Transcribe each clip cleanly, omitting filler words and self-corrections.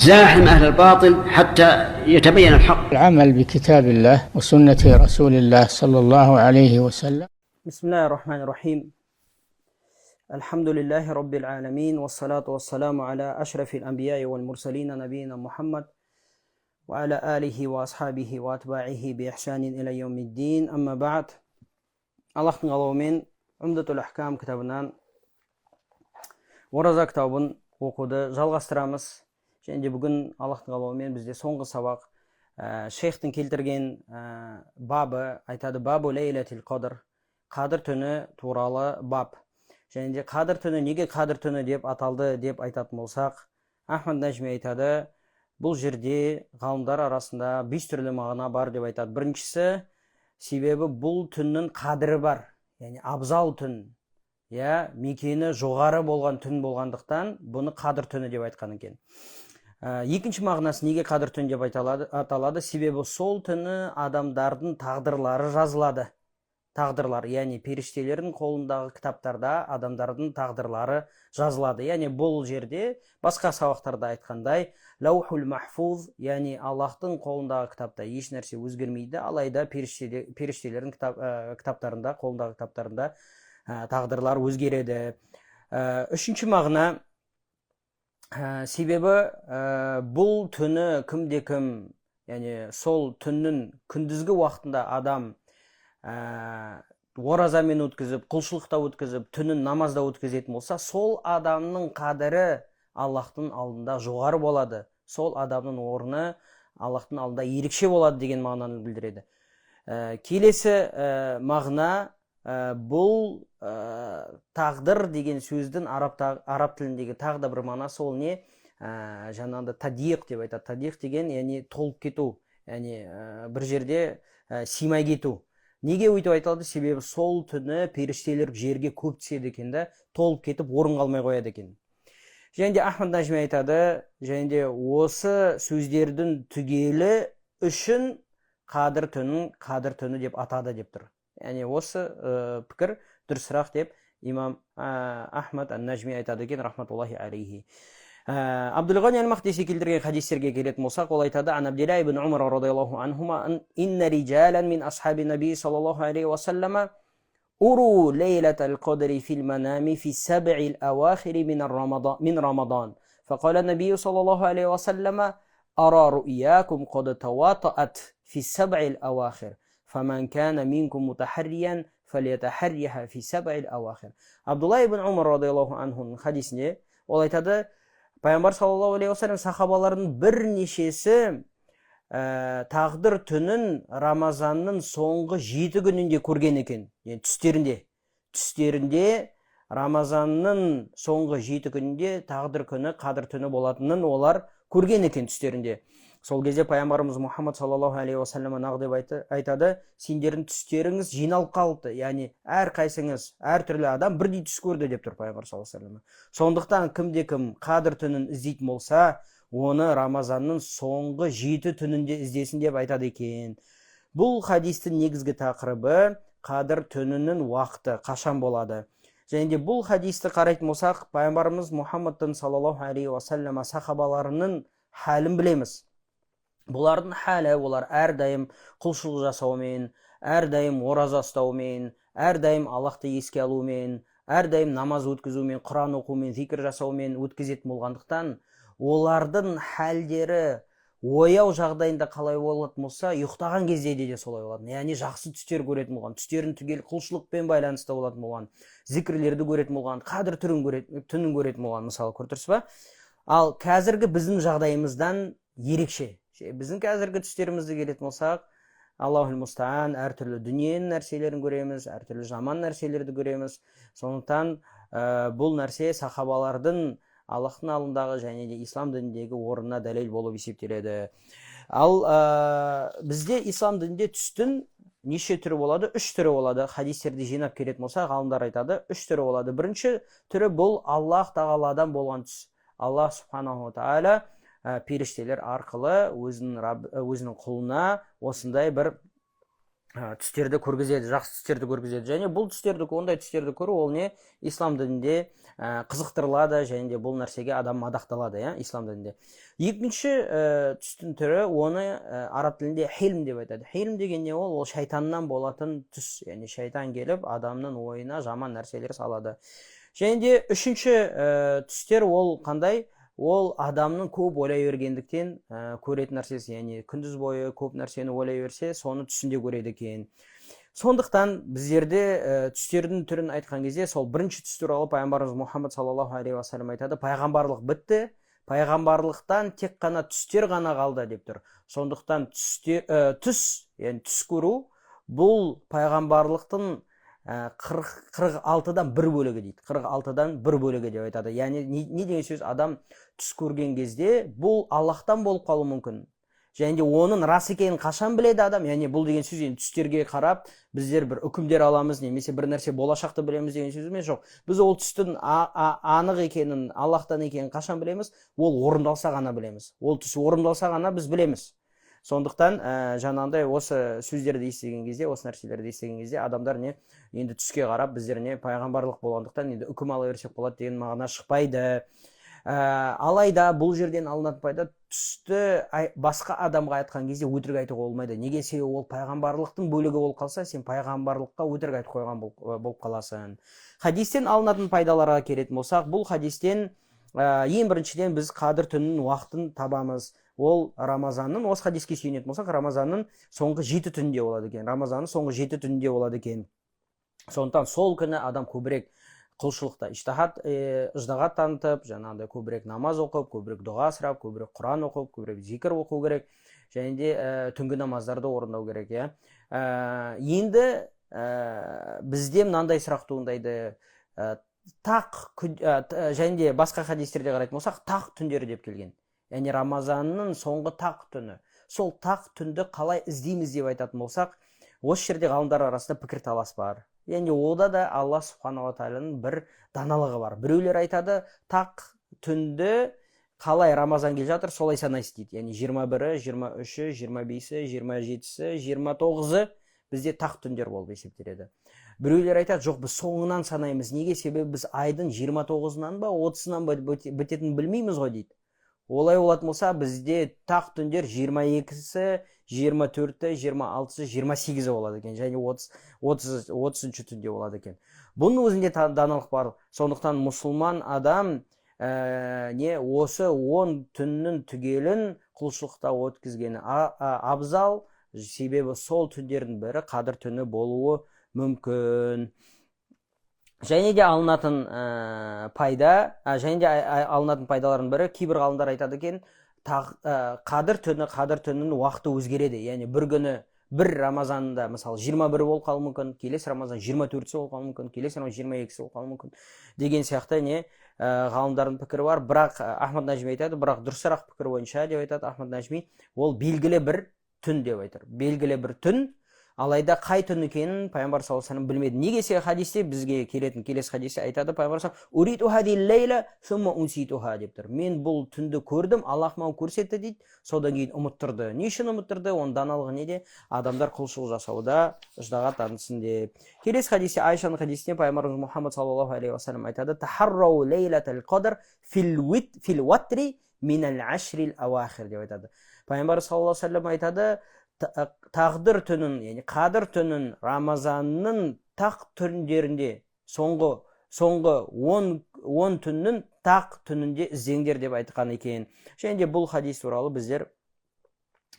زاحم أهل الباطل حتى يتبين الحق. العمل بكتاب الله وسنة رسول الله صلى الله عليه وسلم. بسم الله الرحمن الرحيم. الحمد لله رب العالمين، والصلاة والسلام على أشرف الأنبياء والمرسلين، نبينا محمد وعلى آله وأصحابه وأتباعه بإحسان إلى يوم الدين. أما بعد، Аллахтың қалауымен Умдатул Ахкам кітабынан ораза кітабын оқуды жалғастырамыз. Және де бүгін Аллахтың қалауымен бізде соңғы сабақ. Шейхтің келтірген бабы айтады: бабу лейлатил қадр, қадір түні туралы бап. Және де қадір түні неге қадір түні деп аталды деп айтатын болсақ, Ахмад Нәжми айтады, бұл жерде ғалымдар арасында бес түрлі мағына бар деп айтады. Біріншісі, себебі бұл түннің қадірі бар, яғни абзал түн, иә, мекені жоғары болған түн болғандықтан, бұны қадір түні деп айтқан екен. Екінші мағынасы, неге қадір түн деп аталады? Себебі сол түні адамдардың тағдырлары жазылады. Тағдырлар, яғни періштелердің қолындағы кітаптарда адамдардың тағдырлары жазылады. Яғни бұл жерде басқа сабақтарда айтқандай, лаухул махфуз, яғни Аллахтың қолындағы кітапта еш нәрсе өзгермейді, алайда періштелердің кітаптарында, қолындағы кітаптарында тағдырлар өзгереді. Үшінші мағына, себебі бұл түні кімде кім, яғни сол түннің күндізгі уақытында адам оразамен өткізіп, құлшылықта өткізіп, түнін намазда өткізетін болса, сол адамның қадірі Аллахтың алдында жоғары болады, сол адамның орны Аллахтың алдында ерекше болады деген мағынаны білдіреді. Келесі мағына, бұл тағдыр деген сөздің араб тіліндегі тағы да бір мағынасы, ол не? Жаңағыдай тадиқ деп айтады. Тадиқ деген, яғни толып кету, яғни бір жерде сыймай кету. Неге өйтіп айтылады? Себебі сол түні періштелер жерге көп түседі екен да, толып кетіп, орын қалмай қояды екен. Және де Ахмад Нәжми айтады, және де осы сөздердің түгелі үшін қадір түнін қадір түні деп атады деп тұр. Яғни осы пікір дұрысырақ деп имам Ахмад ан Нәжми айтады екен, рахматуллахи алейхи. Абдулғани әл-Мақдиси келтірген хадистерге келетін болсақ, ол айтады: Ан Абдилла ибн Умар радиаллаху анхума, инна риджалан мин асхаби наби саллаллаху алейхи уассалама уру лейлат аль-қадри фил манами фи саб'и ал-авахири мин Рамадан. فقال النبي صلى الله عليه وسلم: أرى رؤياكم قد تواطأت في السبع الأواخر، فمن كان منكم متحريا فليتحريها في سبع الأواخر. Абдулла ибн Умар радиаллаху анхуның хадисінде ол айтады, пайғамбар саллаллаху алейхи уассалам сахабалардың бірнешесі тағдыр түнін Рамазанның соңғы 7 күнінде көрген екен. Яғни түстерінде Рамазанның соңғы 7 күнінде тағдыр күні, қадір түні болатынын олар көрген екен түстерінде. Сол кезде пайғамбарымыз Мұхаммад саллаллаху алейхи уассалам нақ деп айтады: сендердің түстеріңіз жиналып қалыпты, яғни әрқайсыңыз, әртүрлі адам бірдей түс көрді деп тұр пайғамбар саллаллаху алейхи уассалам. Сондықтан кімде кім қадір түнін іздейтін болса, оны Рамазанның соңғы 7 түнінде іздесін деп айтады екен. Бұл хадистің негізгі тақырыбы қадір түнінің уақыты қашан болады. Және де бұл хадисті қарайтын болсақ, пайғамбарымыз Мұхаммадтың саллаллаху алейхи уассалам сахабаларының халін білеміз. Бұлардың халі, олар әрдайым құлшылық жасаумен, әрдайым ораза ұстаумен, әрдайым Аллахты еске алумен, әрдайым намаз өткізумен, құран оқумен, зикір жасаумен өткізетін болғандықтан, олардың хәлдері ояу жағдайында қалай болатын болса, ұйықтаған кезде де солай болатын. Яғни жақсы түстер көретін болған, түстерін түгел құлшылықпен байланысты болатын болған, зікірлерді көретін болған, қадір түнін көретін болған, мысалы, көріп тұрсыз ба? Ал қазіргі біздің жағдайымыздан ерекше. Біздің қазіргі түстерімізді келетін болсақ, Аллахул мустаан, әртүрлі дүниенің нәрселерін көреміз, әртүрлі жаман нәрселерді көреміз. Сондықтан бұл нәрсе сахабалардың Аллахтың алдындағы және де ислам дініндегі орнына дәлел болып есептеледі. Ал бізде ислам дінінде түстің неше түрі болады? Үш түрі болады. Хадистерді жинап келетін болсақ, ғалымдар айтады, үш түрі болады. Бірінші түрі, бұл Аллах тағаладан болған түс. Аллах субханаху тағала періштелер арқылы өзінің құлына осындай бір Түстерді көргізеді, жақсы түстерді көргізеді. Және бұл түстерді, ондай түстерді көру ол не, ислам дінінде қызықтырылады және де бұл нәрсеге адам мадақталады, иә, ислам дінінде. Екінші түстің түрі, оны араб тілінде хилм деп айтады. Хилм деген не ол? Ол шайтаннан болатын түс, яғни шайтан келіп адамның ойына жаман нәрселер салады. Және де үшінші түстер ол қандай? Ол адамның көп ойлай бергендіктен көретін нәрсесі, яғни күндіз бойы көп нәрсені ойлай берсе, соны түсінде көреді екен. Сондықтан біздерде түстердің түрін айтқан кезде, сол бірінші түс туралы пайғамбарымыз Мұхаммад саллаллаху алейхи уассалам айтады: пайғамбарлық бітті, пайғамбарлықтан тек қана түстер ғана қалды деп тұр. Сондықтан түс, яғни түс көру, бұл пайғамбарлықтың 46-дан бір бөлігі дейді, 46-дан бір бөлігі деп айтады. Яғни не деген сөз? Адам түс көрген кезде бұл Аллахтан болып қалуы мүмкін, және де оның рас екенін қашан біледі адам? Яғни бұл деген сөз, енді түстерге қарап біздер бір үкімдер аламыз немесе бір нәрсе болашақты білеміз деген сөз емес. Жоқ, біз ол түстің анық екенін, Аллахтан екенін қашан білеміз? Ол орындалса ғана білеміз, ол түс орындалса ғана біз білеміз. Сондықтан жаңағындай осы сөздерді естіген кезде, осы нәрселерді естіген кезде адамдар не, енді түске қарап біздер не, пайғамбарлық болғандықтан енді үкім ала берсек болады деген мағына шықпайды. Алайда бұл жерден алынатын пайда, түсті басқа адамға айтқан кезде өтірік айтуға болмайды. Неге? Себебі ол пайғамбарлықтың бөлігі болып қалса, сен пайғамбарлыққа өтірік айтып қойған болып қаласың. Хадистен алынатын пайдаларға келетін болсақ, бұл хадистен ең біріншіден біз қадір түнінің уақытын табамыз. Ол Рамазанның, осы хадиске сүйенетін болсақ, Рамазанның соңғы 7 түнінде болады екен, Рамазанның соңғы 7 түнінде болады екен. Сондықтан сол күні адам көбірек құлшылықта іжтихад, ыждағат танытып, жаңағыдай көбірек намаз оқып, көбірек дұға сұрап, көбірек құран оқып, көбірек зикір оқу керек және де түнгі намаздарды орындау керек, иә. Енді бізде мынандай сұрақ туындайды. Тақ және де басқа хадистерде қарайтын болсақ, тақ түндері деп келген, яғни Рамазанның соңғы тақ түні. Сол тақ түнді қалай іздейміз деп айтатын болсақ, осы жерде ғалымдар арасында пікірталас бар. Яғни ода да Алла субханала тағаланың бір даналығы бар. Біреулер айтады, тақ түнді қалай Рамазан келе жатыр, солай санайсыз дейді. Яғни 21-і, 23-і, 25-і, 27-сі, 29-ы бізде тақ түндер болып есептеледі. Біреулер айтады, жоқ, біз соңынан санаймыз. Неге? Себебі біз айдың 29-ынан ба, 30-ынан ба бітетінін білмейміз ғой дейді. Олай болатын болса, бізде тақ түндер 22-сі, 24-і, 26-сы, 28-і болады екен және 30-шы түнде болады екен. Бұның өзінде даналық бар. Сондықтан мұсылман адам не, осы 10 түннің түгелін құлшылықта өткізгені абзал, себебі сол түндердің бірі қадір түні болуы мүмкін. Және де алынатын пайда, және де алынатын пайдалардың бірі, кейбір ғалымдар айтады екен, қадір түні, қадір түнінің уақыты өзгереді. Яғни бір күні, бір Рамазанда, мысалы, 21 болып қалуы мүмкін, келесі Рамазан 24-сі болып қалуы мүмкін, келесі Рамазан 22-сі болып қалуы мүмкін деген сияқты не, ғалымдардың пікірі бар. Бірақ Ахмад Нәжми айтады, бірақ дұрысырақ пікір бойынша деп айтады Ахмад Нәжми, ол белгілі бір түн деп айтады, белгілі бір түн. Алайда қай түн екенін пайғамбар саллаллаху алейхи вассалам білмеді. Неге? Себебі хадисте, бізге келетін келесі хадисте айтады пайғамбар деп тұр: мен бұл түнді көрдім, Аллах маған көрсетті дейді, содан кейін ұмыттырды. Не үшін ұмыттырды? Оның даналығы неде? Адамдар құлшылық жасауда ыждағат танытсын деп. Келесі хадисте, Айшаның хадисінде пайғамбарымыз Мұхаммад саллаллаху алейхи уассалам айтады: тахаррау лейлатал қадр фил ватри минал ашрил ауахир деп айтады. Пайғамбар саллаллаху алейхи вассалам айтады, тағдыр түнін, яғни қадір түнін Рамазанның тақ түндерінде, соңғы 10 түннің тақ түнінде іздеңдер деп айтқан екен. Және де бұл хадис туралы біздер,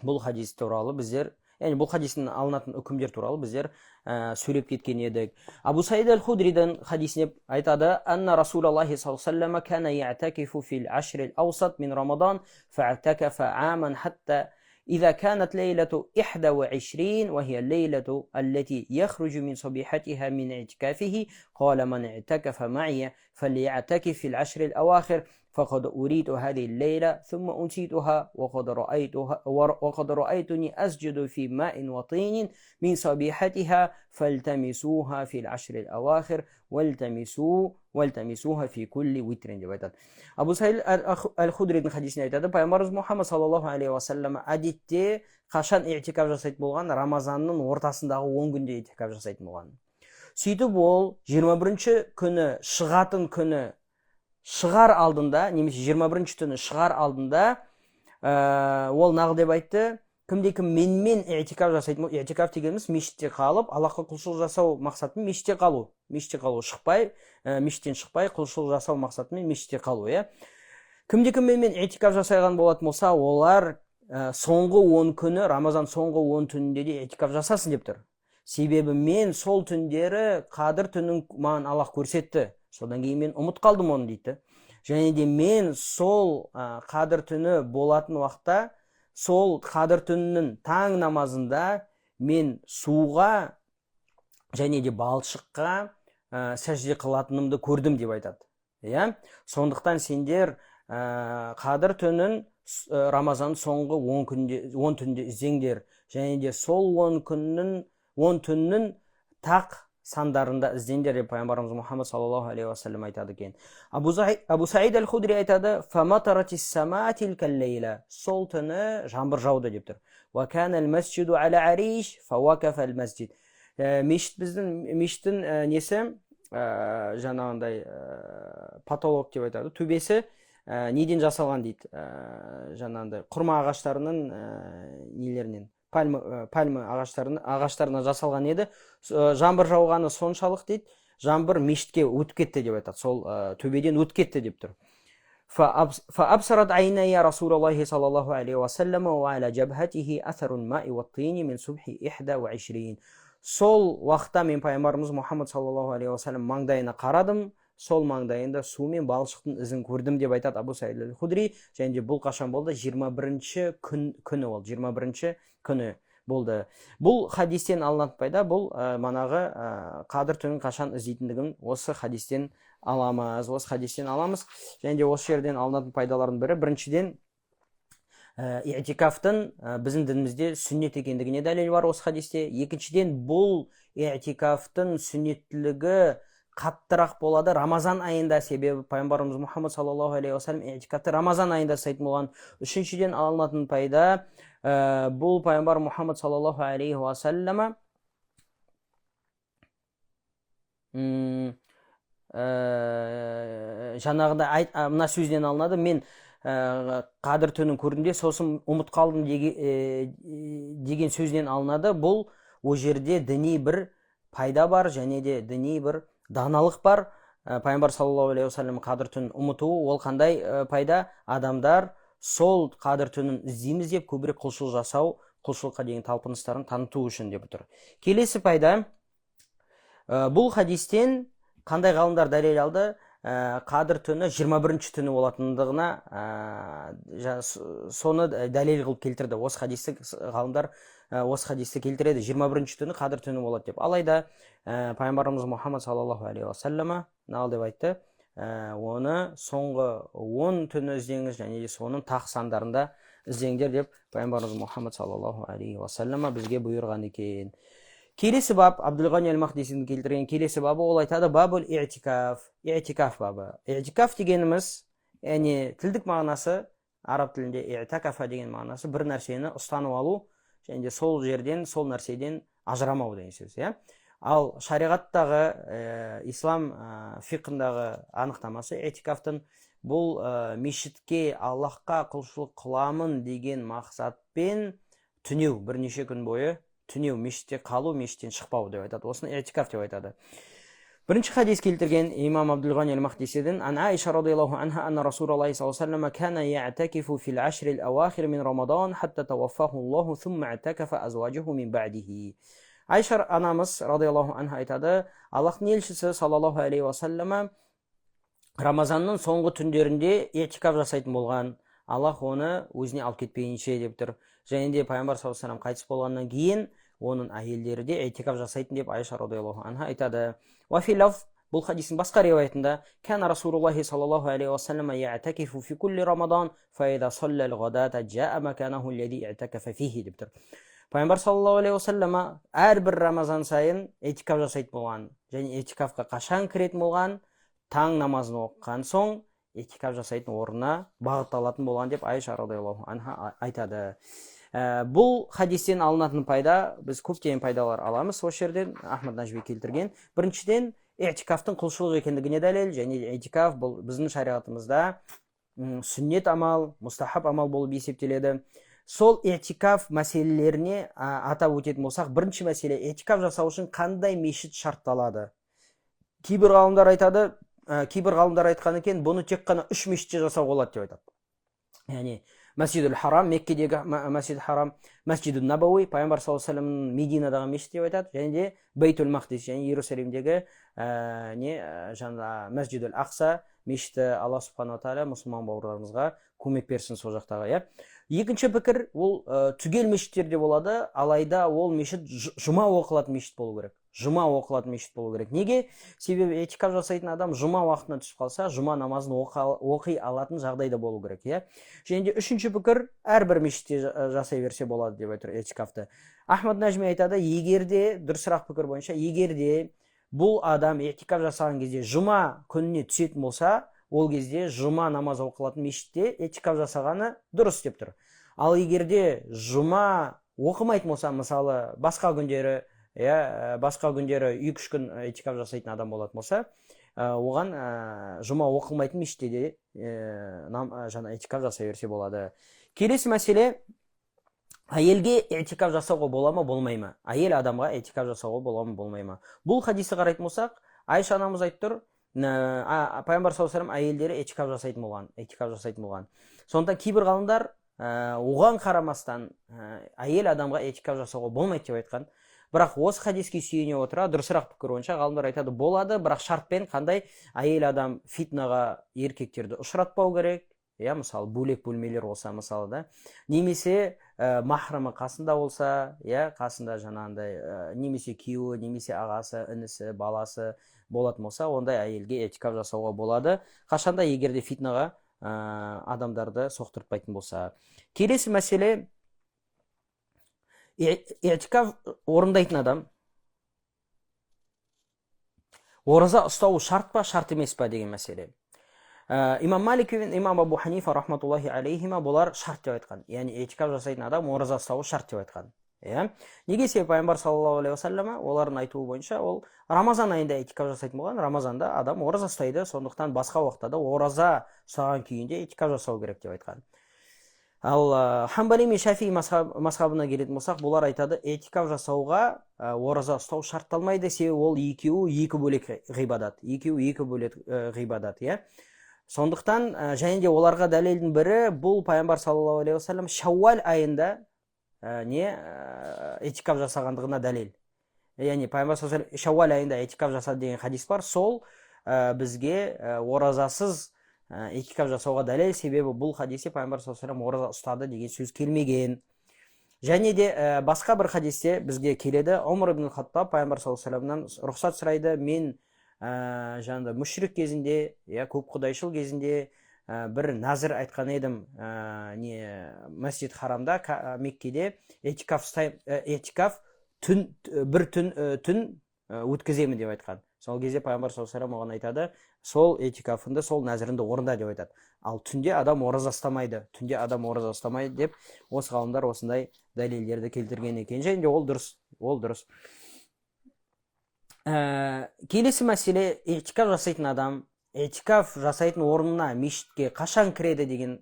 яғни бұл хадистен алынатын үкімдер туралы біздер сөйлеп кеткен едік. Абу Саид әл Худридің хадисіне айтады: анна Расулаллахи саллаллаху алейхи вассалам кана яътакифу фил ашрил аусат мин Рамадан, фаътакафа аман хатта إذا كانت ليلة 21 وهي الليلة التي يخرج من صبيحتها من اعتكافه قال من اعتكف معي فليعتكف في العشر الأواخر. فقد أريت هذه الليلة ثم أنسيتها وقد رأيتني أسجد في ماء وطين من صبيحتها فالتمسوها في العشر الأواخر والتمسوها في كل وتر деп айтады. Абу Саид әл-Худридің хадисінде айтады, пайғамбарымыз Мұхаммад саллаллаху алейхи уассалам әдетте қашан иътикаф жасайтын болған? Рамазанның ортасындағы 10 күнде иътикаф жасайтын болған. Сөйтіп ол 21-ші күні шығатын күні шығар алдында, немесе 21-ші түні шығар алдында, ол нағыл деп айтты, кімде кім менімен иътикаф жасайтын, иътикаф дегеніміз мешітте қалып, Аллаһқа құлшылық жасау мақсатымен мешітте қалу, мешітте қалу, шықпай, мешіттен шықпай құлшылық жасау мақсатымен мешітте қалу, иә. Кімде кім менімен иътикаф жасаған болатын болса, олар соңғы 10 күні, Рамазан соңғы 10 түнінде де иътикаф жасасын деп тұр. Себебі мен сол түндері Қадір түнін маған Аллаһ көрсетті. Содан кейін мен ұмыт қалдым оны дейді. Және де мен сол Қадір түні болатын уақытта, сол Қадір түнінің таң намазында мен суға және де балшыққа сәжде қылатынымды көрдім деп айтады. Иә? Сондықтан сендер Қадір түнін Рамазан соңғы 10 күнде, 10 түнде іздеңдер. Және де сол 10 күннің, 10 түннің тақ сандарында іздеңдер деп пайғамбарымыз Мұхаммад саллаллаху алейхи уассалам айтады екен. Абу Саид әл-Худри айтады, «Фаматаратис сама тилкал лейла». Сол түні жаңбыр жауды деп тұр. «Уа кана әл-масжиду аля ариш, фауакафа әл-масжид». Мешіт біздің, мешіттің несі, жаңағындай потолок деп айтады, төбесі неден жасалған дейді, жаңағындай құрма ағаштарының нелерінен, пальма ағаштарынан жасалған еді. Жаңбыр жауғаны соншалық дейді, жаңбыр мешітке өтіп кетті деп айтады, сол төбеден өтіп кетті деп тұр. فأبصرت عيني رسول الله صلى الله عليه وسلم وعلى جبهته أثر الماء والطين من صبح إحدى وعشرين. Сол уақытта мен пайғамбарымыз Мұхаммад саллаллаху алейхи уассалам маңдайына қарадым, сол маңдайында су мен балшықтың ізін көрдім деп айтады Абу Саид әл-Худри. Және де бұл қашан болды? 21-ші күні болды, 21-ші күні болды. Бұл хадистен алынатын пайда, бұл манағы Қадір түнін қашан іздейтіндігін осы хадистен аламыз, осы хадистен аламыз. Және де осы жерден алынатын пайдалардың бірі, біріншіден, иътикафтың біздің дінімізде сүннет екендігіне дәлел бар осы хадисте. Екіншіден, бұл иътикафтың сүннеттілігі қаттырақ болады Рамазан айында, себебі пайғамбарымыз Мұхаммад саллаллаху алейхи уассалам иътикафты Рамазан айында жасайтын болған. Үшіншіден алынатын пайда, бұл пайғамбар Мұхаммад саллаллаху алейхи уассалама, жаңағыдай мына сөзден алынады, мен Қадір түнін көрдім де сосын ұмыт қалдым деген сөзден алынады. Бұл ол жерде діни бір пайда бар және де діни бір даналық бар. Пайғамбар саллаллаху алейхи уассалам Қадір түнін ұмытуы, ол қандай пайда? Адамдар сол Қадір түнін іздейміз деп көбірек құлшылық жасау, құлшылыққа деген талпыныстарын таныту үшін деп отыр. Келесі пайда, бұл хадистен қандай ғалымдар дәлел алды? Қадір түні 21-ші түні болатындығына, соны дәлел қылып келтірді. Осы хадисті ғалымдар, осы хадисті келтіреді, 21-ші түні Қадір түні болады деп. Алайда, пайғамбарымыз Мұхаммад саллаллаху алейхи уассалама нағыл деп айтты, оны соңғы 10 түні іздеңіз және де соның тақ сандарында іздеңдер деп пайғамбарымыз Мұхаммад саллаллаху алейхи уассалама бізге бұйырған екен. Келесі бап, Абдулғани әл-Мақдисидің келтірген келесі бабы, ол айтады, бабул иътикаф, иътикаф бабы. Иътикаф дегеніміз, яғни тілдік мағынасы, араб тілінде иътакафа деген мағынасы бір нәрсені ұстанып алу және де сол жерден, сол нәрседен ажырамау деген сөз, иә. Ал шариғаттағы, ислам фиқындағы анықтамасы иътикафтың бұл, мешітке Аллаһқа құлшылық қыламын деген мақсатпен түнеу, бірнеше күн бойы түнеу, мешітте қалу, мешіттен шықпау деп айтады. Осыны иътикаф деп айтады. Бірінші хадис келтірген имам Абдулғани әл-Мақдисиден, ан Аиша радиаллаху анха анна Расулаллахи саллаллаху алейхи вассалам кана яътакифу фил ашри ал-ауахир мин Рамадан хатта таваффаху Аллаху сумма i'такафа азважуху мин баъдихи. Айша анамыз радиаллаху анха айтады, Аллахтың елшісі саллаллаху алейхи уассалама Рамазанның соңғы түндерінде иътикаф жасайтын болған. Аллах оны өзіне алып кетпейінше деп тұр. Және де пайғамбар саллаллаху алейхи вассалам қайтыс болғаннан кейін оның әйелдері де иътикаф жасайтын деп Айша радиаллаху анха айтады. Уа фи лафз Бұл хадистің басқа риуаятында кәна Расулуллахи саллаллаху алейхи уассалам яътакифу фи кулли Рамадан фа иза салла ал-ғадата жаа маканаху аллази i'такафа фихи деп тұр. Пайғамбар саллаллаху алейхи уассалам әрбір Рамазан сайын этикаф жасайтын болған және этикафқа қашан кіретін болған? Таң намазын оқыған соң этикаф жасайтын орнына бағытталатын болған деп Айша радиаллаху анха айтады. Бұл хадистен алынатын пайда, біз көптеген пайдалар аламыз осы жерден, Ахмад Нажми келтірген. Біріншіден, этикафтың құлшылық екендігіне дәлел, және этикаф бұл біздің шариғатымызда сүннет амал, мұстахаб амал болып есептеледі. Сол этикаф мәселелеріне атап өтетін болсақ, бірінші мәселе, этикаф жасау үшін қандай мешіт шартталады? Кейбір ғалымдар айтады, кейбір ғалымдар айтқан екен, бұны тек қана үш мешітте жасауға болады деп айтады. Яғни Мәсжидул Харам, Меккедегі Мәсжид Харам, Мәсжидул Набауи, пайғамбар саллаллаху алейхи вассаламның Мединадағы мешіт деп айтады, және де Бейтул Мақдис, және Иерусалимдегі жаңа Мәсжидул Ақса мешіті. Алла субханала тағала мұсылман бауырларымызға көмек берсін сол жақтағы, иә. Екінші пікір, ол түгел мешіттерде болады, алайда ол мешіт жұма оқылатын мешіт болу керек. Жұма оқылатын мешіт болу керек. Неге? Себебі этикаф жасайтын адам жұма уақытына түсіп қалса, жұма намазын оқи алатын жағдайда болу керек, иә. Және де үшінші пікір, әрбір мешітте жасай берсе болады деп айтыр этикафты. Ахмад Нажми айтады, егер де дұрысырақ пікір бойынша, егер де бұл адам этикаф жасаған кезде жұма күніне түсетін болса, ол кезде жұма намаз оқылатын мешітте этикаф жасағаны дұрыс деп тұр. Ал егер де жұма оқымайтын болса, мысалы, басқа күндері, иә, басқа күндері 2-3 күн этикаф жасайтын адам болатын болса, оған жұма оқылмайтын мешітте де жаңа этикаф жасай берсе болады. Келесі мәселе, әйелге этикаф жасауға бола ма, болмай ма? Әйел адамға этикаф жасауға бола ма, болмай ма? Бұл хадисті қарайтын болсақ, Айша анамыз айтып тұр, пайғамбар саллаллаху алейхи вассалам әйелдері этикаф жасайтын болған, этикаф жасайтын болған. Сондықтан кейбір ғалымдар оған қарамастан әйел адамға этикаф жасауға болмайды деп айтқан. Бірақ осы хадиске сүйене отыра, дұрысырақ пікір бойынша ғалымдар айтады, болады, бірақ шартпен. Қандай? Әйел адам фитнаға еркектерді ұшыратпау керек, иә, мысалы, бөлек бөлмелер болса, мысалы, да, немесе махрамы қасында болса, иә, қасында жаңағындай немесе күйеуі, немесе ағасы, інісі, баласы болатын болса, ондай әйелге этикаф жасауға болады. Қашанда? Егер де фитнаға адамдарды соқтыртпайтын болса. Келесі мәселе, этикаф орындайтын адам ораза ұстауы шарт па, шарт емес па деген мәселе. Имам Малик пен имам Абу Ханифа рахматуллахи алейхима, бұлар шарт деп айтқан. Яғни этикаф жасайтын адам ораза ұстауы шарт деп айтқан. Иә. Неге? Себебі пайғамбар саллаллаху алейхи уассалама, олардың айтуы бойынша, ол Рамазан айында этикаф жасайтын болған. Рамазанда адам ораза ұстайды, сондықтан басқа уақытта да ораза ұстаған күйінде этикаф жасау керек деп айтқан. Ал Хамбали мен Шафи мазхабына келетін болсақ, бұлар айтады, этикаф жасауға ораза ұстау шартталмайды, себебі ол екеуі екі бөлек ғибадат, екеуі екі бөлек ғибадат, иә. Сондықтан және де оларға дәлелдің бірі бұл пайғамбар саллаллаху алейхи уассалам шауал айында не этикаф жасағандығына дәлел. Яғни пайғамбар саллаллаху алейхи шауал айында этикаф жасады деген хадис бар. Сол бізге оразасыз этикаф жасауға дәлел, себебі бұл хадисте пайғамбар саллаллаху алейхи вассалам ораза ұстады деген сөз келмеген. Және де басқа бір хадисте бізге келеді, Омар ибн Хаттаб пайғамбар саллаллаху алейхи вассаламнан рұқсат сұрайды: мен жаңағыдай мүшрик кезінде, иә, көп құдайшыл кезінде бір нәзір айтқан едім, не Мәсжид Харамда, Меккеде этикаф, этикаф түн, бір түн, түн өткіземін деп айтқан. Сол кезде пайғамбар саллаллаху алейхи вассалам оған айтады: сол этикафыңды, сол нәзіріңді орында деп айтады. Ал түнде адам ораза ұстамайды, түнде адам ораза ұстамайды деп осы ғалымдар осындай дәлелдерді келтірген екен. Және де ол дұрыс, ол дұрыс. Келесі мәселе, этикаф жасайтын адам этикаф жасайтын орнына, мешітке қашан кіреді деген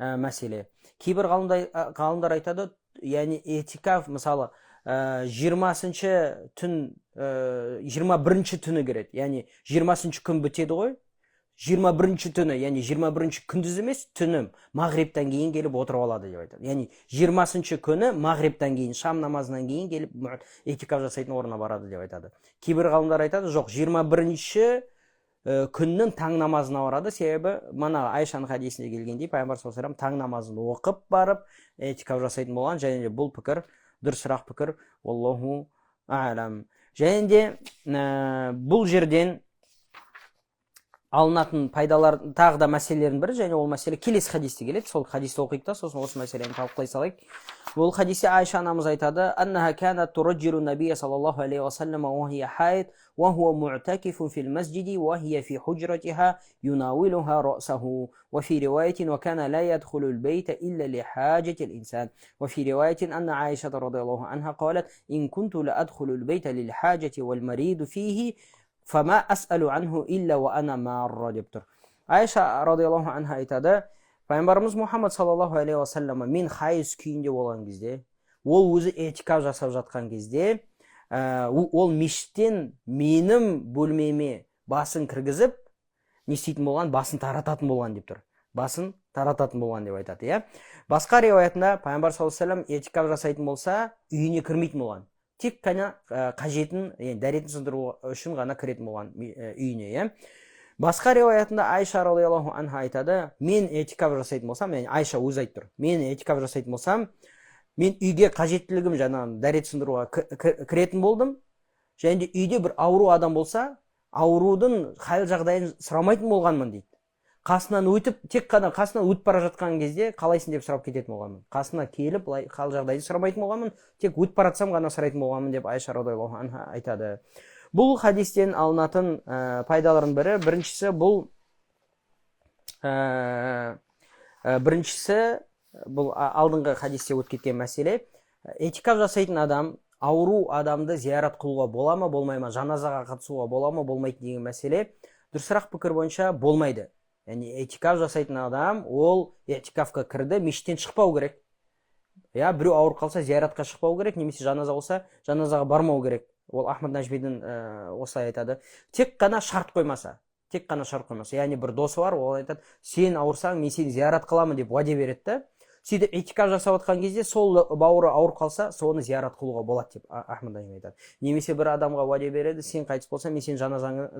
мәселе. Кейбір ғалымдар айтады, яғни этикаф, мысалы, 20-шы түн, 21-ші түні кіреді. Яғни 20-шы күн бітеді ғой, 21-ші түні, яғни 21-ші күндіз емес, түні, мағрибтан кейін келіп отырып алады деп айтады. Яғни 20-шы күні мағрибтан кейін, шам намазынан кейін келіп этикаф жасайтын орнына барады деп айтады. Кейбір ғалымдар айтады, жоқ, 21-ші күннің таң намазына барады, себебі мана Айшаның хадисінде келгендей, пайғамбар саллаллаху алейхи вассалам таң намазын оқып барып этикаф жасайтын болған. Және де бұл пікір дұрысырақ пікір, уаллаху алам. Және де бұл жерден Алынатын пайдалар тағы да мәселелердің бірі, және ол мәселе келесі хадисте келеді. Сол хадисті оқиық та, сосын осы мәселені талқылай салайық. Бұл хадисте Айша анамыз айтады: «Аннаха канат тураджилу набия саллаллаху алейхи уассалам уа хия хайд, уа хуа муътакифун фил масджиди, уа хия фи худжратиха юнавилуха ра'саху. Уа фи риваятин уа кана ла ядхулу аль-байта илля ли хаджати аль-инсан. Уа фи риваятин анна Айша радиаллаху анха қалат: ин кунту ла адхулу аль-байта лил хаджати вал мариду фихи, фама асалу анху илля уа ана марра» деп тұр. Айша радиаллаху анха айтады: пайғамбарымыз Мұхаммад саллаллаху алейхи уассалам мен хайыз күйінде болған кезде, ол өзі этикаф жасап жатқан кезде, ол мешіттен менің бөлмеме басын кіргізіп, не істейтін болған? Басын тарататын болған деп тұр. Басын тарататын болған деп айтады, иә. Басқа риуаятында пайғамбар саллаллаху алейхи уассалам этикаф жасайтын болса, үйіне кірмейтін болған. Тек қана қажетін, яғни дәретін сындыру үшін ғана кіретін болған үйіне, иә. Басқа риуаятында Айша радиаллаху анха айтады: мен этикаф жасайтын болсам, яғни Айша өзі айтып тұр, мен этикаф жасайтын болсам, мен үйге қажеттілігім жаңағы дәрет сындыруға кіретін болдым, және де үйде бір ауру адам болса, аурудың хал жағдайын сұрамайтын болғанмын дейді. Қасынан өтіп, тек қана қасынан өтіп бара жатқан кезде қалайсың деп сұрап кететін болғанмын. Қасына келіп былай хал жағдайын сұрамайтын болғанмын, тек өтіп бара жатсам ғана сұрайтын болғанмын деп Айша радиаллаху анха айтады. Бұл хадистен алынатын пайдалардың бірі, біріншісі бұл біріншісі бұл алдыңғы хадисте өтіп кеткен мәселе. Этикаф жасайтын адам ауру адамды зиярат қылуға бола ма, болмай ма, жаназаға қатысуға бола ма, болмайды деген мәселе. Дұрысырақ пікір бойынша болмайды. Яғни этикаф жасайтын адам ол этикафқа кірді, мешіттен шықпау керек. Иә, біреу ауырып қалса, зияратқа шықпау керек, немесе жаназа болса, жаназаға бармау керек. Ол Ахмад Нәжмидин осылай айтады. Тек қана шарт қоймаса, тек қана шарт қоймаса, яғни бір досы бар, ол айтады: сен ауырсаң, мен сені зиярат қыламын деп уәде береді да. Сөйтіп этикаф жасап жатқан кезде сол бауыры ауырып қалса, соны зиярат қылуға болады деп Ахмад Нәжми айтады. Немесе бір адамға уәде береді: сен қайтыс болсаң, мен сенің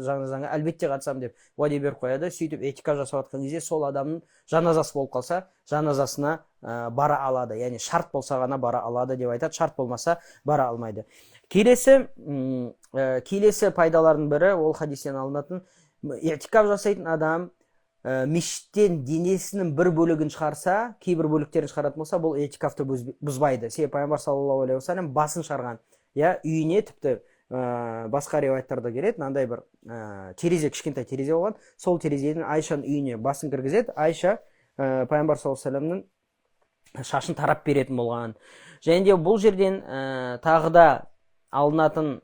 жаназаңа әлбетте қатысамын деп уәде беріп қояды. Сөйтіп этикаф жасап жатқан кезде сол адамның жаназасы болып қалса, жаназасына бара алады. Яғни шарт болса ғана бара алады деп айтады, шарт болмаса бара алмайды. Келесі пайдалардың бірі, ол хадистен алынатын: этикаф жасайтын адам мешіттен денесінің бір бөлігін шығарса, кейбір бөліктерін шығаратын болса, бұл этикафты бұзбайды. Себебі пайғамбар саллаллаху алейхи уассалам басын шығарған, иә, үйіне. Тіпті басқа риуаяттарда келеді, мынандай бір терезе, кішкентай терезе болған, сол терезеден Айшаның үйіне басын кіргізеді. Айша пайғамбар саллаллаху алейхи уассаламның шашын тарап беретін болған. Және де бұл жерден тағы да алынатын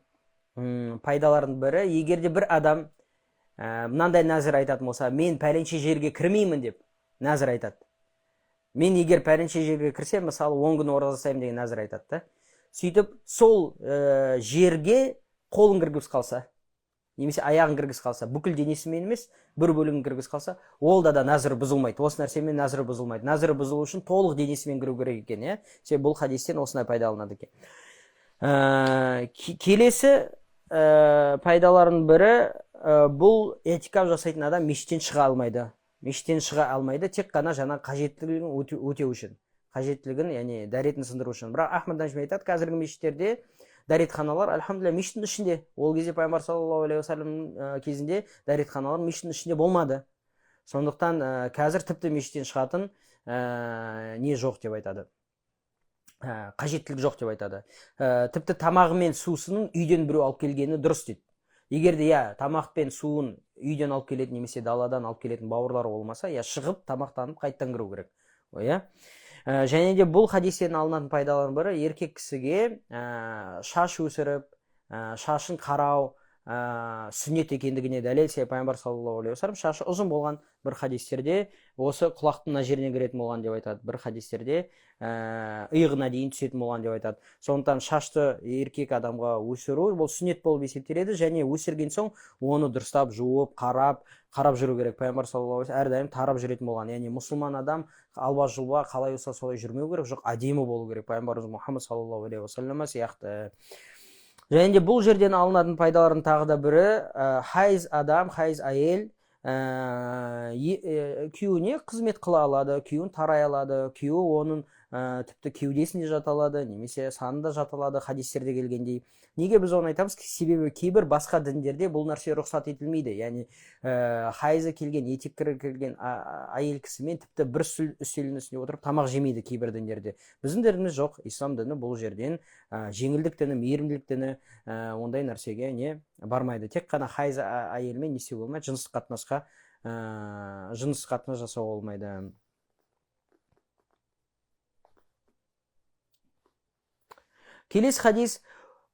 пайдалардың бірі: егер де бір адам мынандай нәзір айтатын болса, мен пәленше жерге кірмеймін деп нәзір айтады, мен егер пәленше жерге кірсем, мысалы, 10 күн ораза ұстаймын деген нәзір айтады да, сөйтіп сол жерге қолын кіргізіп қалса немесе аяғын кіргізіп қалса, бүкіл денесімен емес, бір бөлігін кіргізіп қалса, ол да нәзір бұзылмайды. Осы нәрсемен нәзір бұзылмайды. Нәзір бұзылу үшін толық денесімен кіру керек екен, иә. Себебі бұл хадистен осындай пайда алынады екен. Келесі пайдалардың бірі, бұл этикаф жасайтын адам мешіттен шыға алмайды. Мешіттен шыға алмайды тек қана жаңа қажеттілігін өтеу үшін, қажеттілігін, яғни дәретін сындыру үшін. Бірақ Ахмад Нәжми айтады, қазіргі мешіттерде дәретханалар, альхамдулилля, мешіттің ішінде. Ол кезде, пайғамбар саллаллаху алейхи уассалам кезінде, дәретханалар мешіттің ішінде болмады. Сондықтан қазір тіпті мешіттен шығатын не жоқ деп айтады, қажеттілік жоқ деп айтады. Тіпті тамағы мен сусынын үйден біреу алып келгені дұрыс дейді. Егер де, иә, тамақ пен суын үйден алып келетін немесе даладан алып келетін бауырлары болмаса, иә, шығып тамақтанып қайтадан кіру керек, иә. Және де бұл хадистен алынатын пайдалардың бірі: еркек кісіге шаш өсіріп, шашын қарау сүннет екендігіне дәлел. Себебі пайғамбар саллаллаху алейхи уассалам шашы ұзын болған. Бір хадистерде осы құлақтың мына жеріне кіретін болған деп айтады, бір хадистерде иығына дейін түсетін болған деп айтады. Сондықтан шашты еркек адамға өсіру бұл сүннет болып есептеледі және өсірген соң оны дұрыстап жуып, қарап жүру керек. Пайғамбар саллаллаху алейхи әрдайым тарап жүретін болған. Яғни мұсылман адам алба жұлба қалай болса солай жүрмеу керек, жоқ, әдемі болу керек, пайғамбарымыз Мұхаммад саллаллаху алейхи уассалам сияқты. Және де бұл жерден алынатын пайдалардың тағы да бірі, хайыз адам, хайыз әйел күйеуіне қызмет қыла алады, күйеуін тарай алады, күйеуі оның Тіпті кеудесінде жата алады, немесе санында жата алады, хадистерде келгендей. Неге біз оны айтамыз? Себебі кейбір басқа діндерде бұл нәрсе рұқсат етілмейді. Яғни хайызы келген, етеккірі келген әйел кісімен тіпті бір үстелдің үстінде отырып тамақ жемейді кейбір діндерде. Біздің дініміз жоқ. Ислам діні бұл жерден жеңілдік діні, мейірімділік діні, ондай нәрсеге не бармайды. Тек қана хайыз әйелмен не істеуге болмайды, жыныстық қатынас жасауға болмайды. Келесі хадис.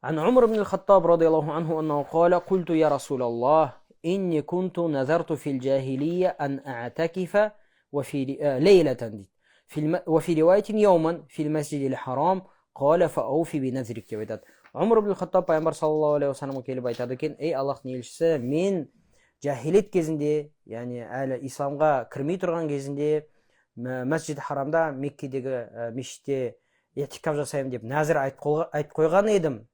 عن عمر بن الخطاب رضي الله عنه أنه قال قلت يا رسول الله إني كنت نذرت في الجاهلية أن أعتكف وفي ليلة وفي رواية يوما في المسجد الحرام قال فأوفي بنذرك деп айтады. Умар ибн Хаттаб пайғамбар саллаллаху алейхи уассаламға келіп айтады екен: ей Аллахтың елшісі, мен жахилет кезінде, яғни әлі исламға кірмей тұрған кезінде Мәсжид Харамда, Меккедегі мешітте этикаф жасаймын деп нәзір айтып қойған едім.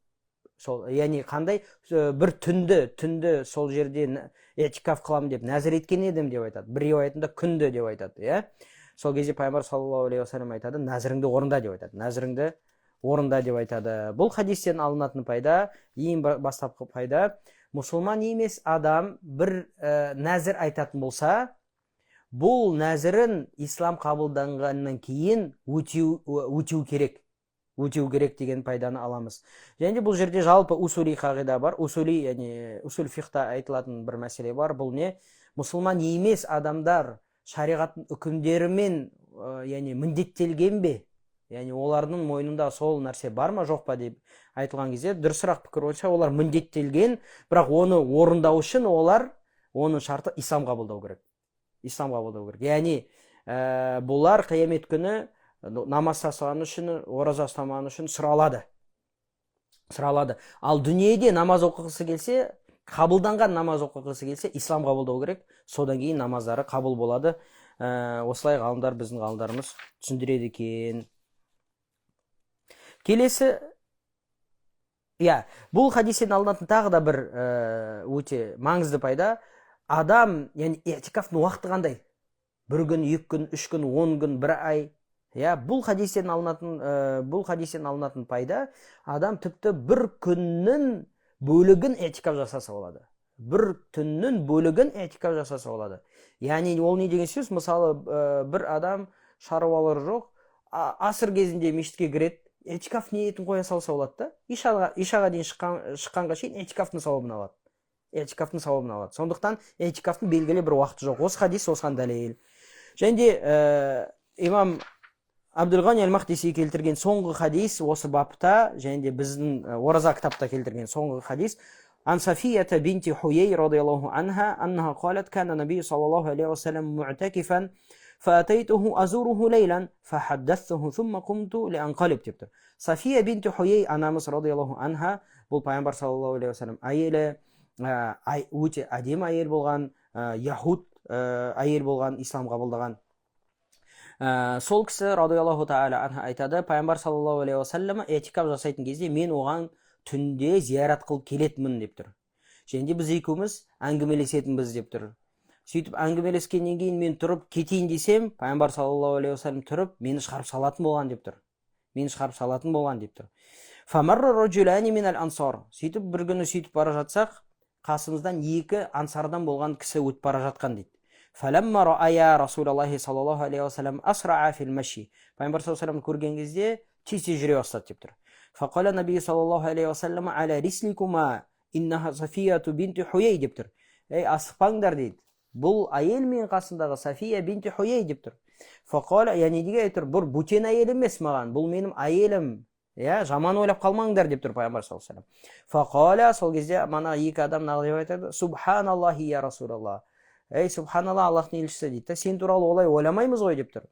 Сол, яғни қандай бір түнді сол жерде этикаф қыламын деп нәзір еткен едім деп айтады. Бір риуаятында күнді деп айтады, иә. Сол кезде пайғамбар саллаллаху алейхи уассалам айтады: нәзіріңді орында деп айтады. Нәзіріңді орында деп айтады. Бұл хадистен алынатын пайда, ең бастапқы пайда, мұсылман емес адам бір нәзір айтатын болса, бұл нәзірін ислам қабылданғаннан кейін өтеу керек. Өтеу керек деген пайданы аламыз. Және де бұл жерде жалпы усули қағида бар. Усули, яғни усул фихта айтылатын бір мәселе бар. Бұл не? Мұсылман емес адамдар шариғаттың үкімдерімен, яғни міндеттелген бе? Яғни олардың мойнында сол нәрсе бар ма, жоқ па деп айтылған кезде, дұрысырақ пікір бойынша олар міндеттелген, бірақ оны орындау үшін олар оның шарты ислам қабылдау керек. Ислам қабылдау керек. Яғни бұлар қиямет күні намаз тастағаны үшін, ораза ұстамағаны үшін сұралады. Сұралады. Ал дүниеде намаз оқығысы келсе, қабылданған намаз оқығысы келсе, ислам қабылдау керек. Содан кейін намаздары қабыл болады. Осылай ғалымдар, біздің ғалымдарымыз түсіндіреді екен. Келесі, иә, бұл хадистен алынатын тағы да бір өте маңызды пайда. Адам, яғни этикафтың уақыты қандай? Бір күн, 2 күн, 3 күн, 10 күн, 1 ай. Иә, бұл хадистен алынатын пайда, адам тіпті бір күннің бөлігін этикаф жасаса болады. Бір түннің бөлігін этикаф жасаса болады. Яғни ол не деген сөз? Мысалы, бір адам шаруалары жоқ, асыр кезінде мешітке кіреді, этикаф ниетін қоя салса болады да. Ишаға дейін шыққанға шейін этикафтың сауабын алады. Этикафтың сауабын алады. Сондықтан этикафтың белгілі бір уақыты жоқ. Осы хадис осыған дәлел. Және де имам Абдулғани әл-Мақдиси келтірген соңғы хадис осы бапта, және де біздің ораза кітапта келтірген соңғы хадис. Ан Сафията бинти Хуей радиаллаху анха аннаха қалат кана наби саллаллаху алейхи уассалам муътакифан фаатайтуху азуруху лейлан фахаддаттуху сумма қумту лианқалиб деп тұр. Сафия бинти Хуей анамыз радиаллаху анха, бұл пайғамбар саллаллаху алейхи уассалам әйелі, өте әдемі әйел болған, яхуд әйел болған, ислам қабылдаған. Сол кісі радиаллаху тағала анха айтады, пайғамбар саллаллаху алейхи уассалам этикаф жасайтын кезде мен оған түнде зиярат қылып келетінмін деп тұр. Және де біз екеуміз әңгімелесетінбіз деп тұр. Сөйтіп әңгімелескеннен кейін мен тұрып кетейін десем, пайғамбар саллаллаху алейхи уассалам тұрып мені шығарып салатын болған деп тұр. Мені шығарып салатын болған деп тұр. Фамарра раджулани минал ансар. Сөйтіп бір күні сөйтіп бара жатсақ, қасымыздан екі ансардан болған кісі өтіп бара жатқан дейді. Фәләмма раая Расулаллахи саллаллаху алейхи уассалам асраа фил маши. Пайғамбар саллаллаху алейхи уассалам көрген кезде тез-тез жүре бастады деп тұр. Фақала наби саллаллаху алейхи уассалам аля рисликума иннаха Сафияту бинти Хуей деп тұр. Ей, асықпаңдар дейді. Бұл әйел мен қасындағы Сафия бинти Хуей деп тұр. Фақала, яғни неге айтып тұр? Бұл бөтен әйел емес маған, бұл менің әйелім. Иә, жаман ойлап қалмаңдар деп тұр пайғамбар саллаллаху алейхи уассалам. Фақала, сол кезде мана екі адам нағыз деп айтады: Субханаллахи я Расулаллах. Ей, субханалла, Аллахтың елшісі дейді. Сен туралы олай ойламаймыз ғой деп тұр.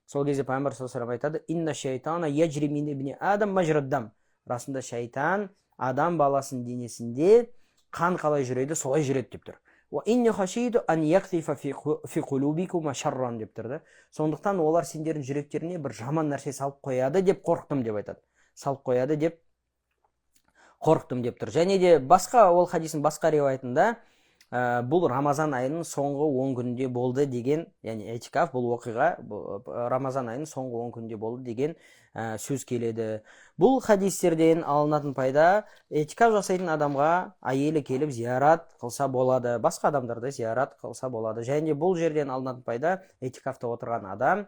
Сол кезде пайғамбар саллаллаху алейхи уассалам айтады: Инна шайтана яджри мин ибни адам мажрад дам. Расында шайтан адам баласының денесінде қан қалай жүреді, солай жүреді деп тұр. Уа инни хашиту ан яктифа фи кулубикума шарран деп тұр да. Сондықтан олар сендердің жүректеріне бір жаман нәрсе салып қояды деп қорықтым деп айтады. Салып қояды деп қорықтым деп тұр. Және де басқа ол хадистің басқа риуаятында Бұл Рамазан айының соңғы 10 күнінде болды деген, яғни этикаф бұл оқиға Рамазан айының соңғы 10 күнінде болды деген сөз келеді. Бұл хадистерден алынатын пайда: этикаф жасайтын адамға әйелі келіп зиярат қылса болады, басқа адамдарды зиярат қылса болады. Және де бұл жерден алынатын пайда: этикафта отырған адам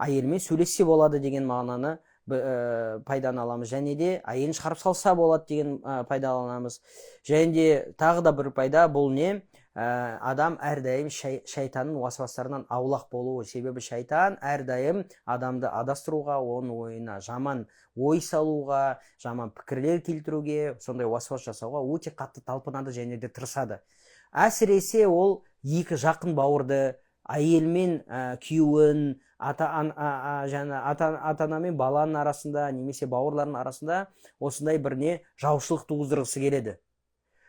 әйелімен сөйлессе болады деген мағынаны пайданы аламыз. Және де әйелін шығарып салса болады деген пайда аламыз. Және де тағы да бір пайда, бұл не? Адам әрдайым шайтанның уасуастарынан аулақ болуы. Себебі шайтан әрдайым адамды адастыруға, оның ойына жаман ой салуға, жаман пікірлер келтіруге, сондай уасуас жасауға өте қатты талпынады және де тырысады. Әсіресе ол екі жақын бауырды, әйел мен күйеуін, ата жаңа ата ана мен баланың арасында немесе бауырлардың арасында осындай бір не жаушылық туғыздырғысы келеді.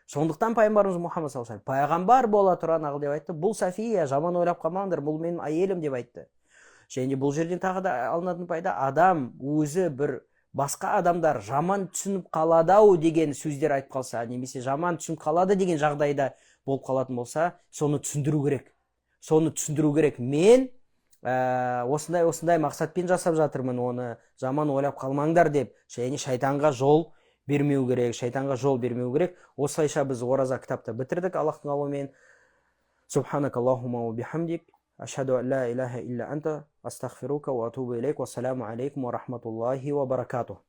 Сондықтан пайғамбарымыз Мұхаммад саллаллаху алейхи пайғамбар бола тұра нағыл деп айтты: «Бұл Сафия, жаман ойлап қалмаңдар, бұл менің әйелім», – деп айтты. Және бұл жерден тағы да алынатын пайда: адам өзі бір басқа адамдар жаман түсініп қалады ау деген сөздер айтып қалса немесе жаман түсініп қалады деген жағдайда болып қалатын болса, соны түсіндіру керек. Соны түсіндіру керек: мен осындай осындай мақсатпен жасап жатырмын, оны жаман ойлап қалмаңдар деп. Және шайтанға жол бермеу керек, шайтанға жол бермеу керек. Осылайша біз ораза кітапты бітірдік Аллахтың қалауымен. Субханакаллахумма уа бихамдик, ашхаду ан ла илаха илля анта, астағфирука уа атубу илейк. Уассаламу алейкум уа рахматуллахи уа баракатух.